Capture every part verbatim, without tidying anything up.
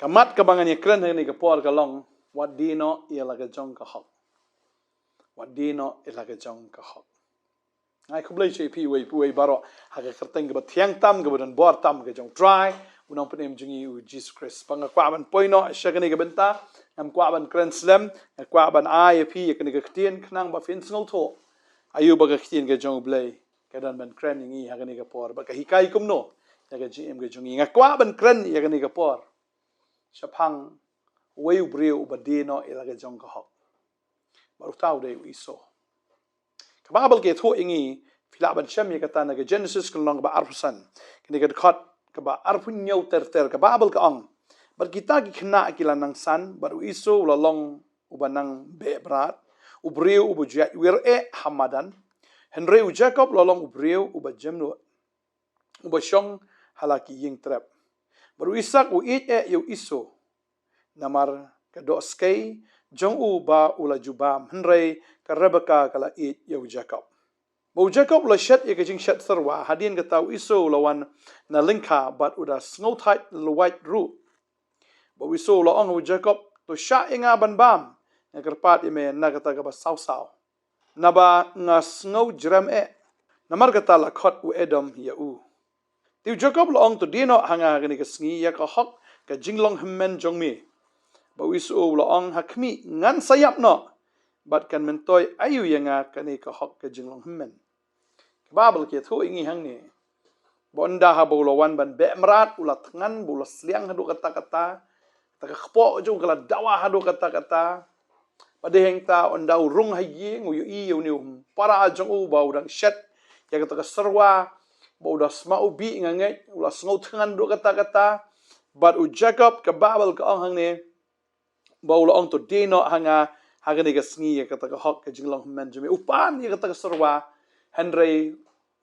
Ka mat kaba ngan ïakren ha kane ka por ka long, wat die noh ïa la ka jong ka hok. Wat die noh ïa la ka jong ka hok. Nga ai khublei ïa phi uwei pa uwei baroh ha ka kyrteng kaba thiang tam, kaba don bor tam ka jong U Trai, U Nongpynim jong ngi U Jisu Khrist. Bad nga kwah ban poi noh sha kane ka bynta, ngam kwah ban kren slem, nga kwah ban ai ïa phi ïa kane ka ktien khnang ba phin sngewthuh aïu ba ka ktien ka jong U Blei ka don ban kren ïa ngi ha kane ka por, bad ka hikai kumno ïa ka jingim ka jong ngi. Nga kwah ban kren ïa kane ka por shaphang uwei u briew uba die noh ïa la ka jong ka hok. Bad uta u dei u Esau. Ka Baibl ka ïathuh ïa ngi, phi lah ban shem ïa kata na ka Genesis ka lynnong kaba arphew san, kane ka dkhot kaba arphew hynñiew ter ter, ka Baibl ka ong: Bad kita ki khynnah ki la nang san, bad u Esau u la long uba nang beh mrad, u briew uba ju ïaid wir eh ha madan. Hynrei u Jakob u la long u briew uba jemnud, uba shong ha la ki ïing trep. Bad u Isak u ïeit eh ïa u Esau, namar ka doh skei jong u ba u la ju bam, hynrei ka Rebeka ka la ïeit ïa u Jakob. Bad u Jakob u la shet ïa ka jingshet syrwa, hadien kata u Esau u la wan na lyngkha bad u da sngewthait lwait ruh. Bad u Esau u la ong ha u Jakob: To shah ïa nga ban bam, nga kyrpad ïa me na kata kaba saw saw, naba nga sngew jrem eh. Namar kata la khot u Edom ïa u. Te u Jakob u la ong: To die noh ha nga ha kane ka sngi ïa ka hok ka jinglong hynmen jong me. Bad u Esau u la ong: Ha khmih, ngan sa ïap noh, bad kan myntoi aïu ïa nga kane ka hok ka jinglong hynmen? Ka Baibl ka ïathuh ïa ngi hangne ba ynda haba u la wan ban beh mrad, u la thngan ba u la sliang haduh katta katta, kata ka kpoh jong u ka la dawa haduh katta katta. Bad dei hangta ynda u rung ha ïing, u ïohi ïa une u para jong u ba u dang shet ïa kata ka syrwa, ba u da sma u bih nga ngeit, u la sngew thngan haduh katta katta. Bad u Jakob, ka Baibl ka ong hangne ba u la ong: To die noh ha nga ha kane ka sngi ïa kata ka hok ka jinglong hynmen jong me. U pan ïa kata ka syrwa, hynrei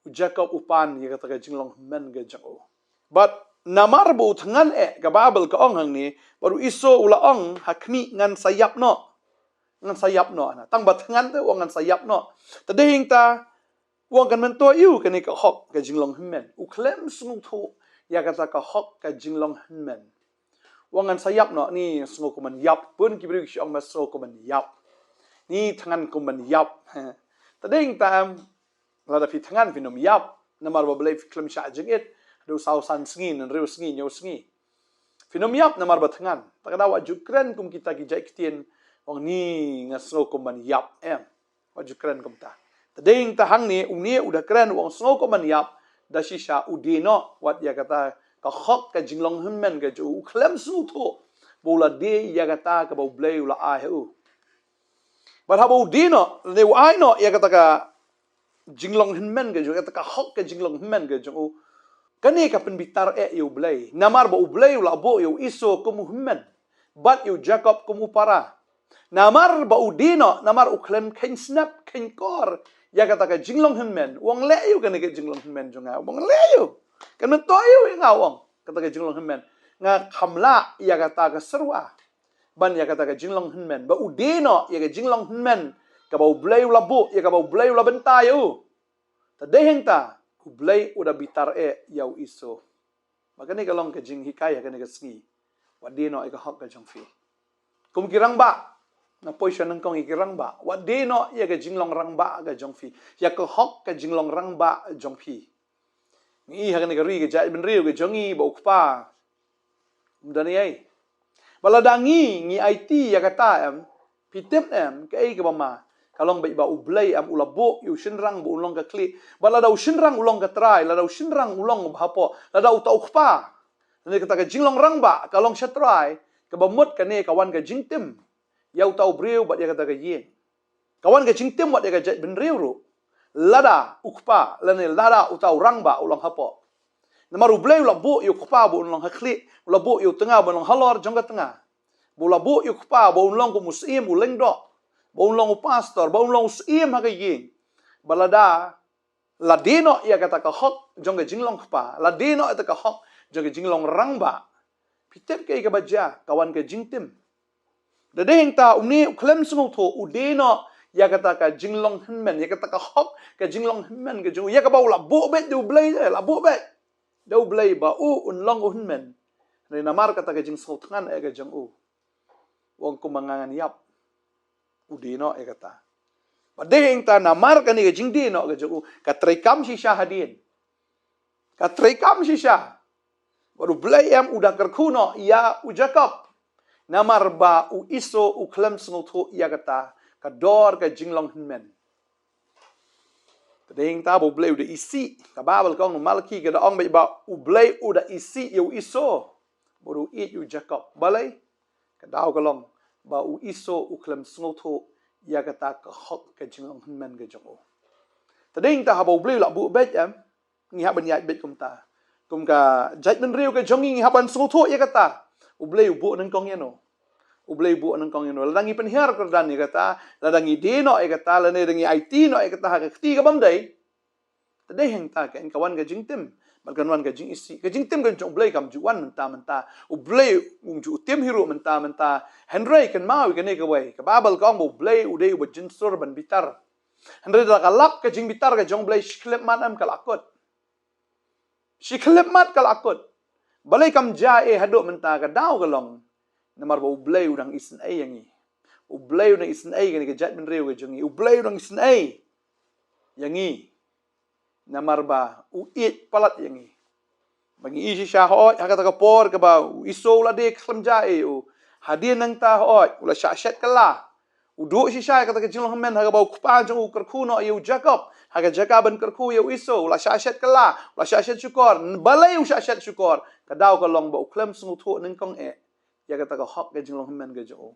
u Jakob u pan ïa kata ka jinglong hynmen ka jong u. Bad namar ba u thngan eh, ka Baibl ka ong hangne, bad u Esau u la ong: Ha khmih, ngan sa ïap noh. Ngan sa ïap noh. Na tang ba thngan te u ong ngan sa ïap noh. Te dei hangta u ong kan myntoi aïu kane ka hok ka jinglong hynmen. U khlem sngewthuh ïa kata ka hok ka jinglong hynmen. U ong ngan sa ïap noh, ni sngew kum ban ïap. Bun ki briew ki shu ong, me sngew kum ban ïap, ni thngan kum ban ïap. Te dei hangta em, lada phi thngan phin ym ïap, namar ba balei? Phi khlem shah jingit haduh saw san sngi, hynriew sngi, hynñiew sngi. Phin ym ïap namar ba thngan. Te ka daw wat ju kren kum kita ki jait ktien, u ong ni nga sngew kum ban ïap, em. Wat ju kren kumta. Te dei hangta hangne une u da kren, u ong sngew kum ban ïap, da shisha u die noh wat ïa kata ka hok ka jinglong hynmen ka jong u. U khlem sngewthuh ba u la die ïa kata kaba U Blei u la ai ha u. Bad haba u die noh, lane u ai noh ïa kata ka jinglong hynmen ka jong u, ïa kata ka hok ka jinglong hynmen ka jong u, kane ka pynbitar eh ïa U Blei. Namar ba U Blei u la buh ïa u Esau kum u hynmen, bad ïa u Jakob kum u para. Namar ba u die noh, namar u khlem kheiñ snap kheiñ kor ïa kata ka jinglong hynmen, u ong leh aïu kane ka jinglong hynmen jong nga, u ong leh aïu, kan myntoi aïu ïa nga, u ong, kata ka jinglong hynmen. Nga kham lah ïa kata ka syrwa ban ïa kata ka jinglong hynmen. Ba u die noh ïa ka jinglong hynmen kaba U Blei u la buh, ïa kaba U Blei u la bynta ïa u. Te dei hangta U Blei u da bitar eh ïa u Esau. Ba kane ka long ka jinghikai ha kane ka sngi. Wat die noh ïa ka hok ka jong phi. Kum ki rangbah, nga poi sha nyngkong, ïa ki rangbah, wat die noh ïa ka jinglong rangbah ka jong phi, ïa ka hok ka jinglong rangbah jong phi. Ngi i ha kane ka ri ka jaitbynriew ka jong ngi ba u kpa um don ei. Ba lada ngi, ngi aiti ïa kata, em, phi tip, em, kaei kaba ma? Ka long ba, ba U Blei, em, u la buh ïa u shynrang ba un long ka khlieh. Ba lada u shynrang u long ka trai, lada u shynrang u long ba hapoh, lada uta u kpa, lane kata ka jinglong rangbah ka long sha trai, kaba mut kane ka wan ka jingtim ïa uta u briew bad ïa kata ka ïing. Ka wan ka jingtim wat ïa ka jaitbynriew ruh lada u kpa lane lada uta u rangbah u long hapoh. Namar U Blei u la buh ïa u kpa ba un long ha khlieh, u la buh ïa u tnga ba un long halor jong ka tnga. Ba u la buh ïa u kpa ba un long kum u syiem u lyngdoh, ba un long u pastor, ba un long u syiem ha ka ïing. Ba lada la die noh ïa kata ka hok jong ka jinglong kpa, la die noh ïa kata ka hok jong ka jinglong rangbah, phi tip kaei kaba jia? Ka wan ka jingtim. Da dei hangta une u khlem sngewthuh, u die noh ïa kata ka jinglong hynmen, ïa kata ka hok ka jinglong hynmen ka jong u, ïa kaba u la buh beit da U Blei, eh, la buh beit da U Blei ba u un long u hynmen. Namar kata ka jingsngewthngan eh ka jong u, u ong kumba nga ngan ïap, u die noh ïa kata. Bad dei hangta namar kane ka jingdie noh ka jong u, ka treikam shisha hadien. Ka treikam shisha. Bad U Blei em u da kyrkhu noh ïa u Jakob. Namar ba u Esau u khlem sngewthuh ïa kata ka dor ka jinglong hynmen. Te dei hangta ba U Blei u da isih. Ka Baibl ka ong, Malaki ka da ong beit ba U Blei u da isih ïa u Esau bad u ïeit ïa u Jakob. Balei? Ka daw ka long ba u Esau u khlem sngewthuh ïa kata ka hok ka jinglong hynmen ka jong u. Te dei hangta haba U Blei u la buh beit em, ngi hap ban ïaid beit kumta. Kum ka jaitbynriew ka jong ngi, ngi hap ban sngewthuh ïa kata. U Blei u buh nyngkong ïano? U Blei u buh nyngkong ïano? Lada ngi pynhiar kyrdan ïa kata, lada ngi die noh ïa kata, lada ngi aiti noh ïa kata ha ka kti ka bym dei, te dei hangta ka, ka wan ka jingtim bad kan wan ka jingisih. Ka jingtim ka jong U Blei kam ju wan mynta mynta. U Blei um ju tim hi ruh mynta mynta. Hynrei kynmaw ïa kane kawei, ka Baibl ka ong ba U Blei u dei uba jynsur ban bitar. Hynrei da ka lap ka jingbitar ka jong U Blei, shi khyllipmat em ka la kut. Shi khyllipmat ka la kut. Balei kam jia eh haduh mynta? Ka daw ka long namar ba U Blei u dang isynei ïa ngi. U Blei u dang isynei ïa ngi, ka jaitbynriew ka jong ngi. U Blei u dang isynei ïa ngi namar ba u ïeit palat ïa ngi. Ba ngi ïohi shisha hooid ha kata ka por kaba u Esau u la die khlem jia eh u. Hadien nangta hooid u la shah shet kylla. U duh shisha ïa kata ka jinglong hynmen ha kaba u kpa jong u u kyrkhu noh ïa u Jakob ha ka jaka ban kyrkhu ïa u Esau. U la shah shet kylla, u la shah shet shukor. Balei u shah shet shukor? Ka daw ka long ba u khlem sngewthuh nyngkong eh ïa kata ka hok ka jinglong hynmen ka jong u.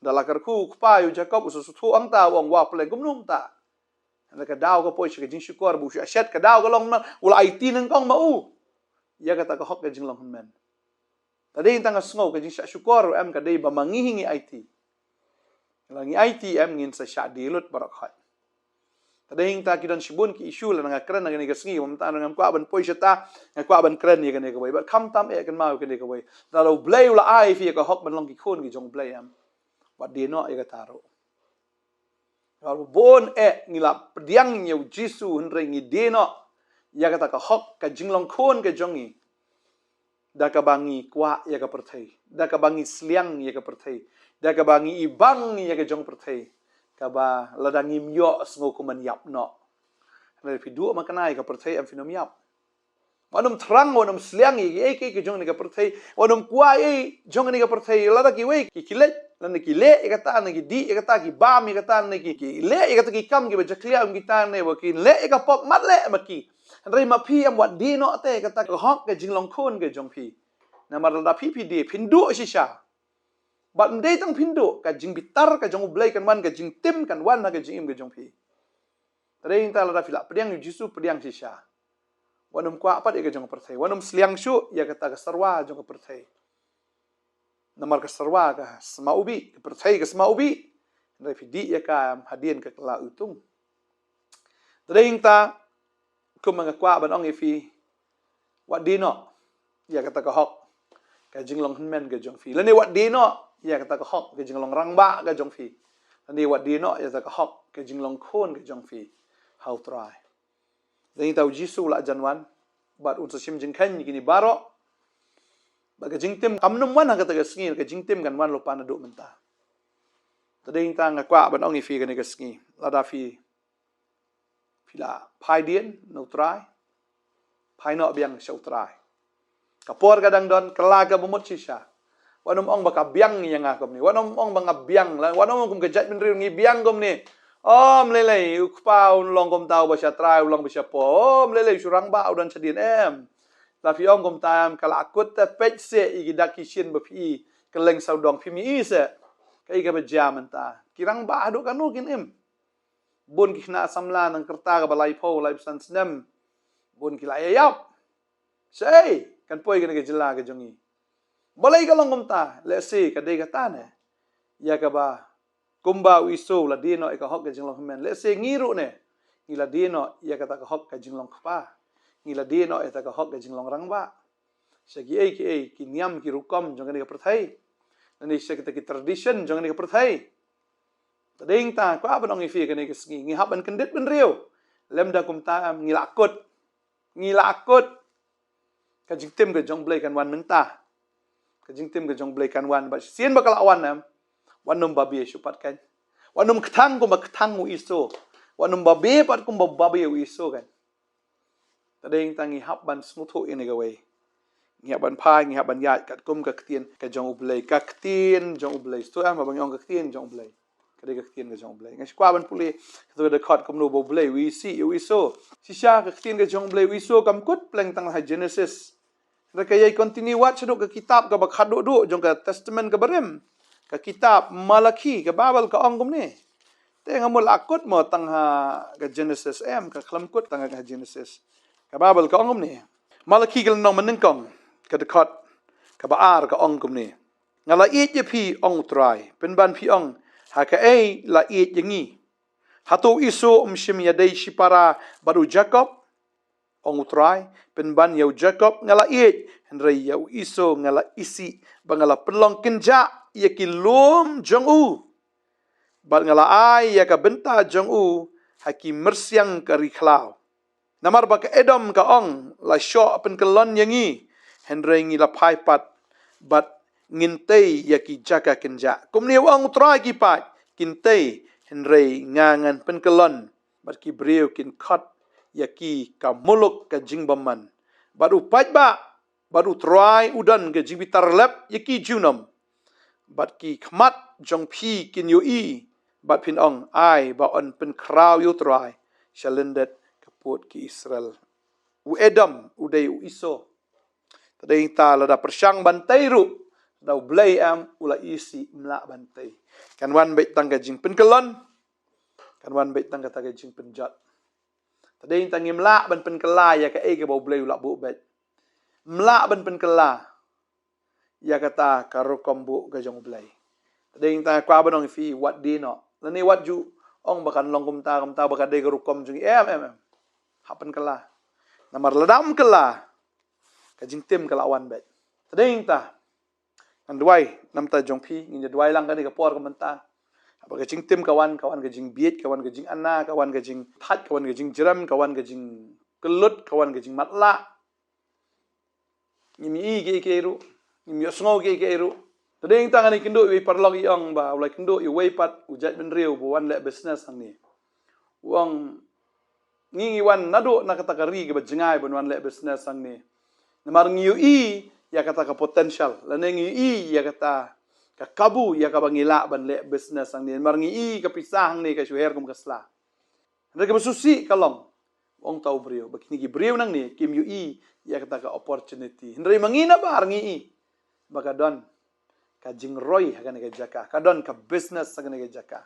Da la kyrkhu u kpa ïa u Jakob, u sa sngewthuh hangta, u ong, wa, pynlong kumno mynta? Hynrei ka daw ka poi sha ka jingshukor ba u shah shet, ka daw ka long namar u la aiti nyngkong ma u ïa kata ka hok ka jinglong hynmen. Te dei hangta nga sngew ka jingshah shukor ruh em ka dei ba ma ngi hi ngi aiti. Lada ngi aiti em ngin sa shah die lut baroh khoit. Te dei hangta ki don shibun ki issue, lada nga kren ha kane ka sngi, mynta ngam kwah ban poi shata, nga kwah ban kren ïa kane kawei. Bad khamtam eh kynmaw ïa kane kawei. Lada U Blei u la ai ïa phi ïa ka hok ban long ki khun ki jong U Blei em, wat die noh ïa kata ruh. Lada bun eh ngi la pdiang ïa u Jisu hynrei ngi die noh ïa kata ka hok ka jinglong khun ka jong ngi. Da kaba ngi kwah ïa ka pyrthei, da kaba ngi sliang ïa ka pyrthei, da kaba ngi ibang ïa ka jong pyrthei, kaba lada ngim ïoh sngew kum ban ïap noh. Hynrei phi duh ma kane ïa ka pyrthei em phin ym ïap. Wat nym thrang, wat nym sliang ïa kiei kiei ki jong kane ka pyrthei, wat nym kwah ei jong kane ka pyrthei. Lada kiwei ki, ki leh, lada ki leh ïa kata, lada ki dih ïa kata, ki bam ïa kata, lada ki, ki leh ïa kata ki kam kiba jakhlia kum kita, ne ba ki leh ïa ka pop, mat leh ma ki. Hynrei ma phi em, wat die noh te ïa kata ka hok ka jinglong khun ka jong phi. Namar lada phi, phi die, phin duh shisha. Bad ym dei tang phin duh, ka jingbitar ka jong U Blei kan wan, ka jingtim kan wan ha ka jingim ka jong phi. Te dei hangta lada phi la pdiang ïa u Jisu, pdiang shisha. Wat nym kwah pat ïa ka jong ka pyrthei, wat nym sliang shuh ïa kata ka serwa jong ka pyrthei. Namar ka serwa ka sma ubih, ka pyrthei ka sma ubih. Hynrei phi dih ïa ka em, hadien ka kylla utung. Te dei hangta kumba nga kwah ban ong ïa phi, wat die noh ïa kata ka hok ka jinglong hynmen ka jong phi. Lane wat die noh ïa kata ka hok ka jinglong rangbah ka jong phi. Lane wat die noh ïa kata ka hok ka jinglong khun ka jong phi ha U Trai. Te dei hangta u Jisu u la jan wan bad un sa shim jingkheiñ ïa kine baroh. Bad ka jingtim kam nym wan ha kata ka sngi, ka jingtim kan wan lypa naduh mynta. Te dei hangta nga kwah ban ong ïa phi kane ka sngi, lada phi, phi la phai dien na U Trai, phai noh biang sha U Trai. Ka por ka dang don, kylla ka bamut shisha. Wat nym ong ba ka biang ïa nga kumne, wat nym ong ba nga biang, wat nym ong kum ka jaitbynriew ngi biang kumne. Ym lei lei, u kpa un long kumta uba sha trai, u long ba sha por. Ym lei lei, shu rangbah u don shadien em. Lada phi ong kumta em, ka la kut te, peit seh ïa ki dak ki shin ba phi i, kylleng sawdong, phim i seh. Kaei kaba jia mynta, ki rangbah haduh katno kin im? Bun ki khynnah samla nang kyrta kaba laiphew laiphew san snem, bun ki la ïa ïap. Shaei kan poi kane ka jylla ka jong ngi? Balei ka long kumta? Lehse ka dei kata ne ïa kaba kumba u Esau u la die noh ïa ka hok ka jinglong hynmen, lehse ngi ruh ne ngi la die noh ïa kata ka hok ka jinglong kpa, ngi la die noh ïa kata ka hok ka jinglong rangbah sha kiei kiei ki niam ki rukom jong kane ka pyrthei, lane sha kita ki tradition jong kane ka pyrthei. Te dei hangta kwah ban ong ïa phi kane ka sngi, ngi hap ban kyndit bynriew. Lymda kumta em, ngi la kut, ngi la kut. Ka jingtim ka jong U Blei kan wan mynta. Ka jingtim ka jong U Blei kan wan, bad shisien ba ka la wan, em, wat nym babe shuh pat kan. Wat nym kthang kumba kthang u Esau. Wat nym babe pat kumba babe u Esau kan. Te dei tang ngi hap ban sngewthuh ïa kane kawei. Ngi hap ban phai, ngi hap ban ïaid katkum ka ktien ka jong U Blei, ka ktien jong U Blei. Sngewthuh, em, haba ngi ong ka ktien jong U Blei, ka dei ka ktien ka jong U Blei. Nga shu kwah ban pule kato ka dkhot kumno ba U Blei u isih ïa u Esau. Shisha ka ktien ka jong U Blei, u Esau kam kut pleng tang ha Genesis. Hynrei ka ïai continue wat shaduh ka kitab kaba khadduh duh jong ka Testament kaba rim, ka kitab Malaki. Ka Baibl ka ong kumne. Te nga mut la kut mo tang ha ka Genesis, em, ka khlem kut tang ha ka Genesis. Ka Baibl ka ong kumne. Malaki ka lynnong banyngkong, ka dkhot kaba ar ka ong kumne. Nga la ïeit ïa phi, ong U Trai, pynban phi ong, ha kaei la ïeit ïa ngi? Hato u Esau um shym ïadei shipara bad u Jakob? Ong U Trai, pynban ïa u Jakob nga la ïeit, hynrei ïa u Esau nga la isih, ba nga la pynlong kynjah ïa ki lum jong u, bad nga la ai ïa ka bynta jong u ha ki myrsiang ka ri khlaw. Namar ba ka Edom ka ong, la shoh pynkyllon ïa ngi, hynrei ngi la phai pat bad ngin tei ïa ki jaka kynjah. Kumne u ong U Trai ki paid, kin tei, hynrei nga ngan pynkyllon, bad ki briew kin khot ïa ki ka muluk ka jingbymman. Bad u paidbah bad U Trai u don ka jingbitar lep ïa ki junom. Bad ki khmat jong phi kin ïohi, bad phin ong, ai ba yn pynkhraw ïa U Trai sha lyndet ka pud ki Israel. U Edom u dei u Esau. Te dei ta lada pyrshang ban tei ruh, lada U Blei em u la isih, ym lah ban tei. Kan wan beit tang ka jingpynkyllon, kan wan beit tang kata ka jingpynjot. Te dei tang ngim lah ban pynkylla ïa kaei kaba U Blei u la buh beit. Ym lah ban pynkylla ïa kata ka rukom buh ka jong U Blei. Te dei tang kwah ban ong ïa phi, wat die noh. Lane wat ju ong ba kan long kumta kumta ba ka dei ka rukom jong ngi, em, em, em. Hap pynkylla. Namar lada ym kylla, ka jingtim ka la wan beit. Te dei tang ngan duwai namar jong phi, ngin ïa duwai lang kane ka por ka mynta. Haba ka jingtim ka wan, ka wan ka jingbieit, ka wan ka jingana, ka wan ka jingthait, ka wan ka jingjrem, ka wan ka jingkyllut, ka wan ka jingmatlah. Ngim ïohi kiei kiei ruh, ngim ïohsngew kiei kiei ruh. Te dei tang ngan ïakynduh ïa uwei u paralok, i ong ba u la ïakynduh ïa uwei pat u jaitbynriew ba u wan leh business hangne. U ong, ngi ngi wan naduh na kata ka ri kaba jngai ban wan leh business hangne. Namar ngi ïohi ïa kata ka potential, lane ngi ïohi ïa kata ka kabu ïa kaba ngi lah ban leh business hangne. Namar ngi ïohi ka pisa hangne ka shu her kum ka sla. Hynrei kaba sngewsih ka long, ong uta u briew, ba kine ki briew nangne kim ïohi ïa kata ka opportunity. Hynrei ma ngi nabar ngi ïohi ba ka don ka jingroi ha kane ka jaka, ka don ka business ha kane ka jaka.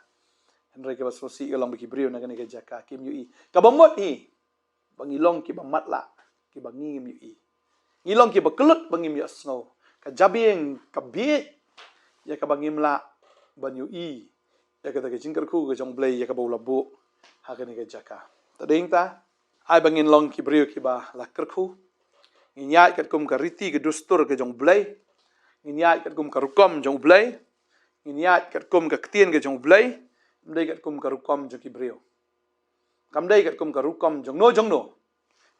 Hynrei kaba sngewsih ka long ba ki briew na kane ka jaka kim ïohi. Kaba mut hi ba ngi long kiba matlah, kiba ngim ïohi. Ngi long kiba kyllut ba ngim ïohsngew. Ka jabieng ka bieit ïa kaba ngim lah ban ïohi ïa kata ka jingkyrkhu ka jong U Blei ïa kaba u la buh ha kane ka jaka. Te dei tang, ai ba ngin long ki briew kiba la kyrkhu. Ngin ïaid katkum ka riti ka dustur ka jong U Blei. Ngin ïaid katkum ka rukom jong U Blei. Ngin ïaid katkum ka ktien ka jong U Blei. Ym dei katkum ka rukom jong ki briew. Kam dei katkum ka rukom jongno jongno.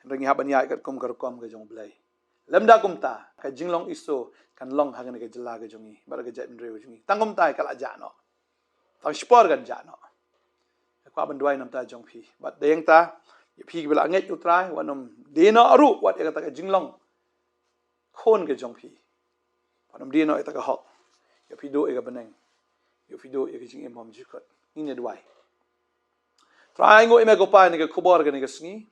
Hynrei ngi hap ban ïaid katkum ka rukom ka jong U Blei. Lymda kumta, ka jinglong Esau kan long ha kane ka jylla ka jong ngi bad ka jaitbynriew ka jong ngi. Tang kumta ka la jah noh. Tang shipor kan jah noh. Nga kwah ban duwai namar jong phi. Bad dei tang ïa phi kiba la ngeit ïa U Trai, wat nym die noh ruh wat ïa kata ka jinglong khun ka jong phi. Wat nym die noh ïa kata ka hok. Ïoh phi duh ïa ka bneng. Ïoh phi duh ïa ka jingim bymjukut. Ngin ïa duwai. Trai, nguh ïa me ko Pa ïa kane ka khubor kane ka sngi.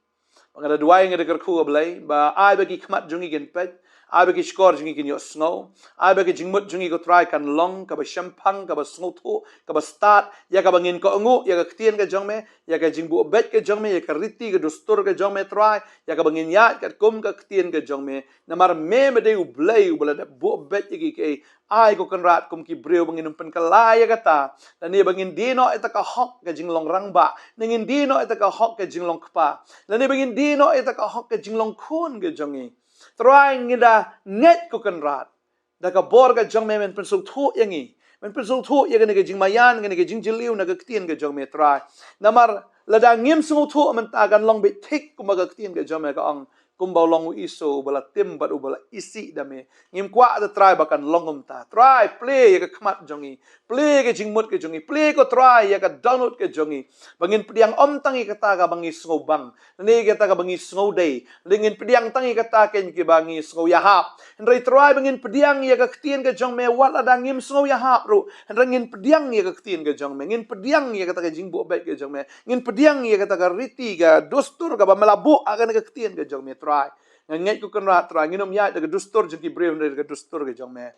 Ba nga da duwai, nga da kyrkhu, ko Blei, ba ai ba ki khmat jong ngi kin peit, ai ba ki shkor jong ngi kin ïohsngew, ai ba ka jingmut jong ngi, ko Trai, kan long kaba shemphang, kaba sngewthuh, kaba stad ïa kaba ngin kohnguh ïa ka ktien ka jong me, ïa ka jingbuh beit ka jong me, ïa ka riti ka dustur ka jong me, Trai, ïa kaba ngin ïaid katkum ka ktien ka jong me. Namar me, me dei U Blei uba la dep buh beit ïa kiei kiei. Ai, ko Kynrad, kum ki briew ba ngin ym pynkylla ïa kata, lane ba ngin die noh ïa kata ka hok ka jinglong rangbah, ne ngin die noh ïa kata ka hok ka jinglong kpa, lane ba ngin die noh ïa kata ka hok ka jinglong khun ka jong ngi. Trai, ngi da ngeit, ko Kynrad, da ka bor ka jong me men pynsngewthuh ïa ngi, men pynsngewthuh ïa kane ka jingmaïan, kane ka jingjylliew na ka ktien ka jong me, Trai. Namar lada ngim sngewthuh mynta kan long beit thik kumba ka ktien ka jong me ka ong, Kumba u long u Esau, uba la tim bad uba la isih da me. Ngim kwah te Trai ba kan long kumta. Trai, plie ïa ka khmat jong ngi. Plie ïa ka jingmut ka jong ngi. Plie ko Trai ïa ka dohnud ka jong ngi. Ba ngin pdiang ym tang ïa kata kaba ngi sngewbang. Ne kata kaba ngi sngewdei. Lada ngin pdiang tang ïa kata keiñ kiba ngi sngewïahap. Hynrei Trai ba ngin pdiang ïa ka ktien ka jong me wat lada ngim sngewïahap ruh. Hynrei ngin pdiang ïa ka ktien ka jong me. Ngin pdiang ïa kata ka jingbuh beit ka jong me. Ngin pdiang ïa kata ka riti ka dustur kaba me la buh ha kane ka ktien ka jong me Trai. Nga ngeit ko Kynrad Trai, ngin ym ïaid da ka dustur jong ki briew hynrei da ka dustur ka jong me.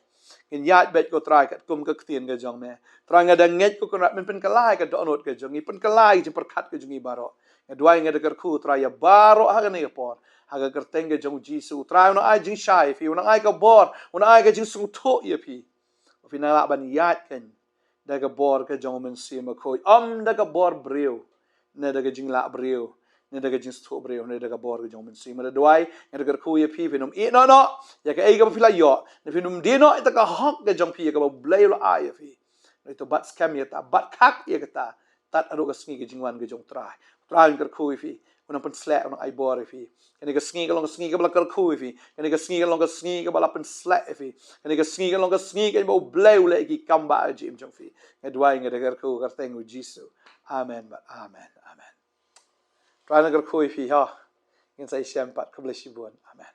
Ngin ïaid beit ko Trai katkum ka ktien ka jong me. Trai nga da ngeit ko Kynrad men pynkylla ïa ka dohnud ka jong ngi, pynkylla ïa ka jingpyrkhat ka jong ngi baroh. Nga duwai nga da kyrkhu Trai ïa baroh ha kane ka por. Ha ka kyrteng ka jong u Jisu. Trai u nang ai jingshai ïa phi, u nang ai ka bor, u nang ai ka jingsngewthuh ïa phi. Phi nang lah ban ïaid keiñ da ka bor ka jong u Mynsiem Bakhuid. Ym da ka bor briew, ne da ka jinglah briew, ne da ka jingsngewthuh briew, ne da ka bor ka jong u Mynsiem. Nga da duwai, nga da kyrkhu ïa phi, phin ym ïeh noh noh ïa kaei kaba phi la ïoh, ne phin ym die noh ïa kata ka hok ka jong phi ïa kaba u Blei u la ai ïa phi. Hynrei to bat skhem ïa kata, bat khak ïa kata, tad haduh ka sngi ka jingwan ka jong u Trai. U Trai un kyrkhu ïa phi, u nang pynsleh, u nang ai bor ïa phi. Kane ka sngi ka long ka sngi kaba la kyrkhu ïa phi. Kane ka sngi ka long ka sngi kaba la pynsleh ïa phi. Kane ka sngi ka long ka sngi kaba u Blei u leh ïa ki kam ba ha ka jingim jong phi. Nga duwai nga da kyrkhu ha ka kyrteng u Jisu. Amen bad amen. Amen. Trai un kyrkhu ïa phi ha. Ngin sa ïashem pat, khublei shibun. Amen.